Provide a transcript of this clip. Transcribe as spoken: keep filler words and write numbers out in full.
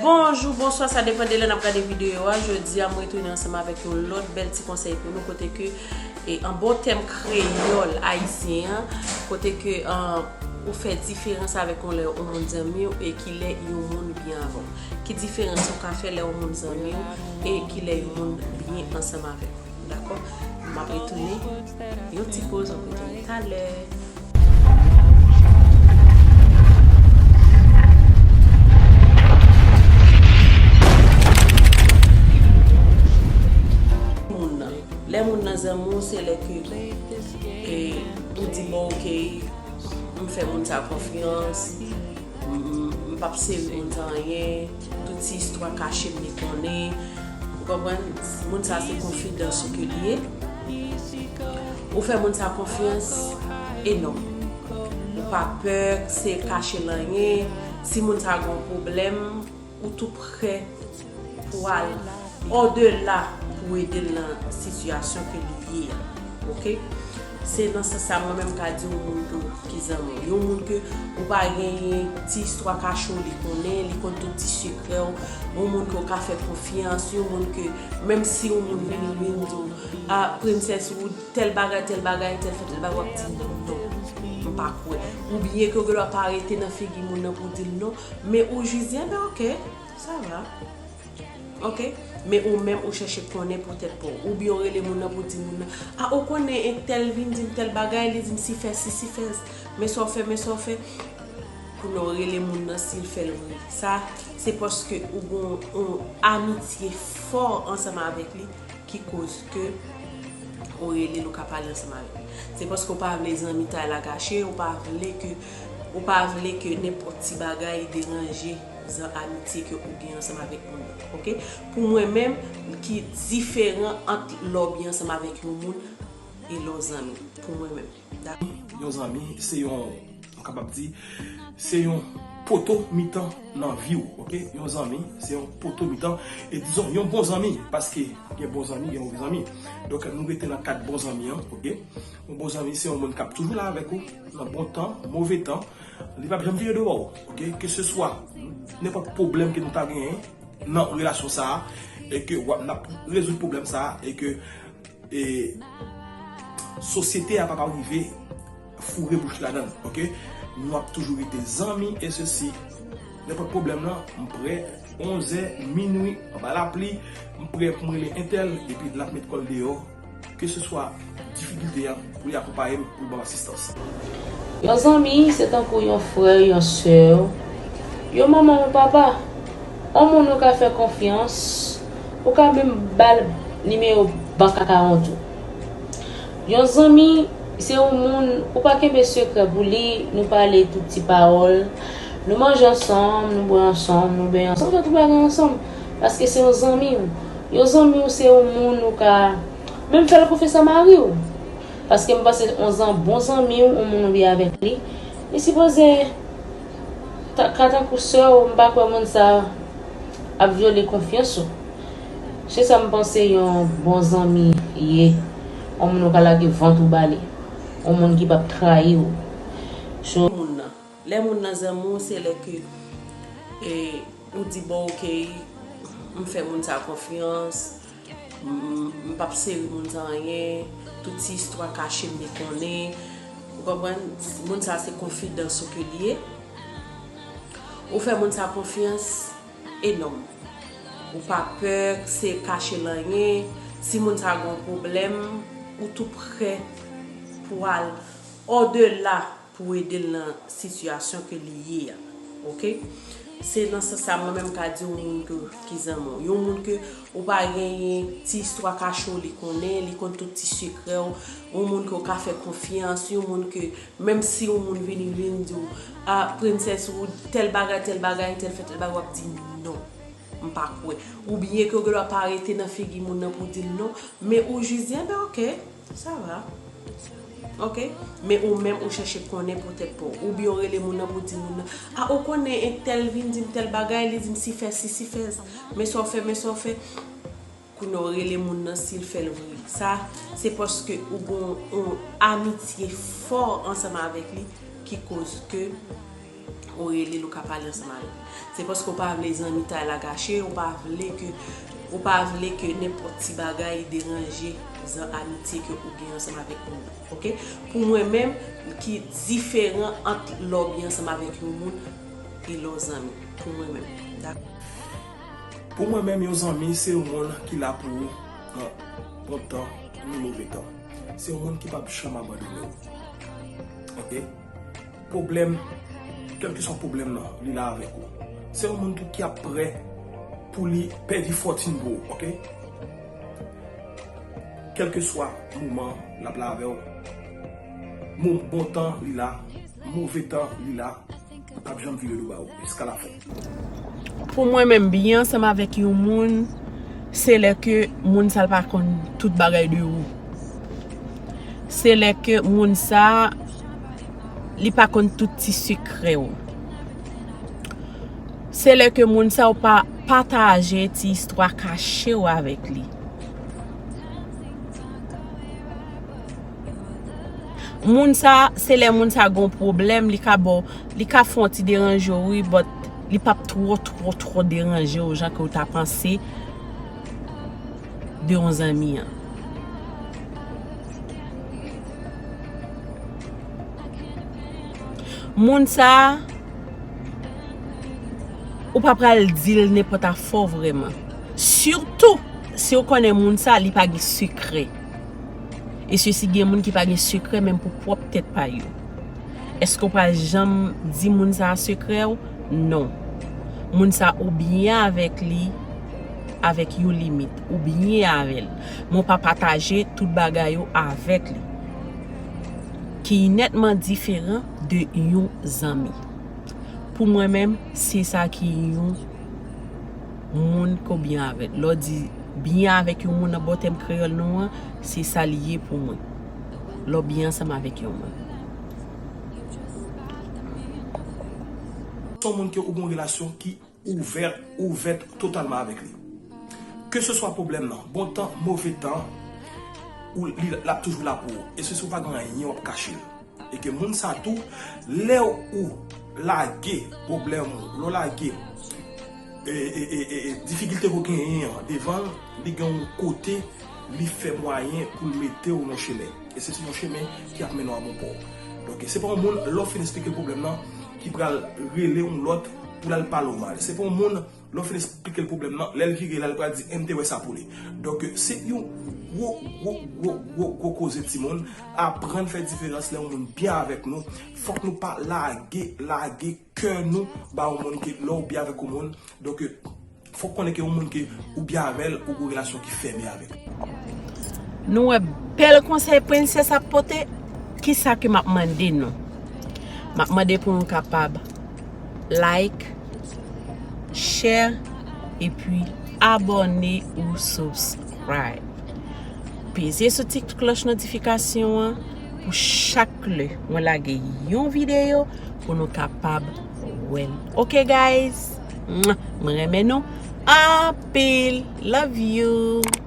Bonjou, bonswa, sa depann de lè n ap gade videyo a. Jodi a, m retounen ansanm avèk yon lòt bèl ti konsèy pou nou, kote ke, e, an bon tèm kreyòl ayisyen an, kote ke, an, ou fè diferans avèk yon lè yon moun zanmi w e ki lè yon moun byen avè w. Ki diferans ou ka fè lè yon moun zanmi w e ki lè yon moun byen ansanm avè w? Dakò? M ap retounen. Yon ti poz, m ap retounen talè. Moun nan. Lè moun nan zanmi w, se lè ke, e, ou di, "Bon, oke, m fè moun sa konfyans, m, m, m p ap sere moun sa anyen, tout ti istwa kache m li konnen." Ou konprann? Moun sa se konfidans ou ke li ye. Ou fè moun sa konfyans enòm. Ou pa pè se kache l anyen. Si moun sa gen yon pwoblèm, ou tou prè pou al odela pou ede l nan sitiyasyon ke li ye a. Oke? Se nan sans sa mwen menm ka di yon moun tou ki zanmi w. Yon moun ke ou pa genyen ti istwa kache w li konnen, li konn tout ti sekrè w. Yon moun ke w ka fè konfyans, yon moun ke menm si yon moun vini, vini di w, "A, prensès, ou tèl bagay, tèl bagay, tèl fè tèl bagay," w ap di, "Non, non, m pa kwè." Oubyen ke w gen dwa pa rete nan figi moun nan pou w di l non, men ou jis di, "Enben, oke, sa va." Oke? Men ou menm, ou chèche konnen pou tèt pa w. Oubyen w rele moun nan pou di moun nan, "A, ou konnen entèl vin di m tèl bagay, li di m si fè si, si fè s." Men sa w fè, men sa w fè. Kounye a w rele moun nan si l fè l vre. Sa, se paske ou gen yon amitye fò ansanm avèk li ki koz ke ou rele l, ou ka pale ansanm avèk li. Se paske ou pa vle zanmitay la gache, ou pa vle ke, ou pa vle ke nenpòt ti bagay deranje zan amitye ke ou gen ansanm avèk moun nan. Oke? Pou mwen menm, ki diferan ant lè w byen ansanm avèk yon moun e lè w zanmi. Pou mwen menm. Dakò? Yon zanmi, se yon, nou kapab di, se yon poto mitan nan vi w, oke? Yon zanmi, se yon poto mitan. E dizon, yon bon zanmi, paske gen bon zanmi, gen move zanmi. Donk, nou rete nan kad bon zanmi an, oke? Yon bon zanmi, se yon moun k ap toujou la avèk ou, nan bon tan, move tan. Li p ap janm vire do ba w, oke? Keseswa nenpòt pwoblèm ke nou ta genyen nan relasyon sa a, e ke w ap, n ap rezoud pwoblèm sa a, e ke, e, sosyete a pa ka rive foure bouch ladan l, oke? Nou ap toujou rete zanmi, e sesi, nenpòt pwoblèm nan, m prè, onzè, minwi, anba lapli, m prè pou m rele entèl, epi l ap met kò l deyò, keseswa difikilte a, pou li akonpaye m, pou l ban m asistans. Yon zanmi, se tankou yon frè, yon sè, yon manman, yon papa. Yon moun ou ka fè konfyans, ou ka menm ba l nimewo bank akawont ou. Yon zanmi, se yon moun, ou pa kenbe sekrè pou li, nou pale tout ti pawòl, nou manje ansanm, nou bwè ansanm, nou benyen ansanm, fè tout bagay ansanm, paske se yon zanmi w. Yon zanmi w, se yon moun ou ka menm fè l konfyans a mari w. Paske m panse yon zan-, bon zanmi w, yon moun ou byen avèk li, li sipoze ta-, ka tankou sè w, m pa kwè moun sa ap vyole konfyans ou. Se sa m panse yon bon zanmi ye. Yon moun ou ka lage vant ou ba li. Yon moun ki p ap trayi w. So, moun nan. Lè moun nan zanmi w, se lè ke, e, ou di, "Bon, oke, m fè moun sa konfyans, m, m p ap sere moun sa anyen, tout ti istwa kache m li konnen." Ou konprann? Moun sa se konfidans ou ke li ye. Ou fè moun sa konfyans enòm. Ou pa pè se kache l anyen. Si moun sa gen yon pwoblèm, ou tou prè pou al odela pou ede l nan sitiyasyon ke li ye a. Oke? Se nan sans sa mwen menm ka di yon moun ke, ki zanmi w. Yon moun ke ou pa genyen ti istwa kache w li konnen, li konn tout ti sekrè w. Yon moun ke w ka fè konfyans, yon moun ke menm si yon moun vini, vin di w, "A, prensès, ou tèl bagay, tèl bagay, tèl fè tèl bagay," w ap di, "Non, m pa kwè." Oubyen ke w gen dwa pa rete nan figi moun nan pou w di l non, men ou jis di, "Enben, oke, sa va." Oke? Men ou menm, ou chèche konnen pou tèt pa w. Oubyen w rele moun nan pou w di moun nan, "A, ou konnen entèl vin di m tèl bagay, li di m si fè si, si fè s." Men sa w fè, men sa w fè. Kounye a w rele moun nan si l fè l vre. Sa, se paske ou gen yon amitye fò ansanm avèk li ki koz ke Ou rele l, ou ka pale ansanm avè l. Se paske ou pa vle zanmitay la gache, ou pa vle ke, ou pa vle ke nenpòt ti bagay deranje zan amitye ke ou gen ansanm avèk yon moun. Oke? Pou mwen menm, ki diferan ant lè w byen ansanm avèk yon moun e lè w zanmi. Pou mwen menm. Dakò? Pou mwen menm, yon zanmi se yon moun ki la pou ou nan bon tan ni move tan. Se yon moun ki p ap janm abandone w. Oke? Pwoblèm, kèlkeswa pwoblèm nan, li la avèk ou. Se yon moun tou ki ap prè pou li pèdi fòtin pou ou, oke? Kèlkeswa moman l ap la avè w, bon tan li la, move tan li la, l p ap janm vire do ba ou jiska lafen. Pou mwen menm, byen ansanm avèk yon moun, se lè ke moun sa l pa konn tout bagay de ou. Se lè ke moun sa, li pa konn tout ti sekrè w. Se lè ke moun sa ou pa pataje ti istwa kache w avèk li. Moun sa, se lè moun sa gon pwoblèm, li ka ba w, li ka fè yon ti deranje w wi, but li p ap twò, twò, twò deranje w jan ke w ta panse de yon zanmi an. Moun sa, ou pa pral di l nenpòt afè w vrèman. Sitou, si w konnen moun sa, li pa gen sekrè. E sesi gen moun ki pa gen sekrè menm pou pwòp tèt pa yo. Èske w pral janm di moun sa a sekrè w? Non. Moun sa ou byen avèk li, avèk yon limit. Ou byen avè l. Men w pa pataje tout bagay ou avèk li. Ki nètman diferan de yon zanmi. Pou mwen menm, se sa ki yon moun ke w byen avè l. Lè w di byen avèk yon moun nan bò tèm kreyòl nou an, se sa li ye pou mwen. Lè w byen ansanm avèk yon moun. Se yon moun ke ou gen yon relasyon ki ouvè, ouvèt totalman avèk li. Keseswa pwoblèm nan, bon tan, move tan, ou, li, l ap toujou la pou ou. E se si w pa gen anyen w ap kache l. E ke moun sa tou, lè ou lage pwoblèm ou, lè w lage e, e, e, e, e difikilte ke w genyen an devan l, li gen yon kote, li fè mwayen pou l mete w nan chemen. E se sou yon chemen ki ap mennen w a bon pò. Donk, se pa yon moun, lè w fin esplike l pwoblèm nan, ki pral rele yon lòt pou l al pale w mal. Se pa yon moun, lè w fin esplike l pwoblèm nan, lè l vire la, l pral di, "M te wè sa pou li." Donk, se yon gwo, gwo, gwo, gwo, gwo koze, timoun. Aprann fè diferans lè yon moun byen avèk nou. Fòk nou pa lage, lage kè nou ba yon moun ke lè w byen avèk yon moun. Donk, fòk konnen ke yon moun ke ou byen avè l, ou gen yon relasyon ki fèmen avèk li. Nou wè bèl konsèy prensès ap pote, kisa ke m ap mande nou? M ap mande pou nou kapab like, share, epi abòne ou subscribe. Peze sou ti klòch notifikasyon an pou chak lè mwen lage yon videyo pou nou kapab wè l. Oke, guys? Mwen renmen nou anpil. Love you.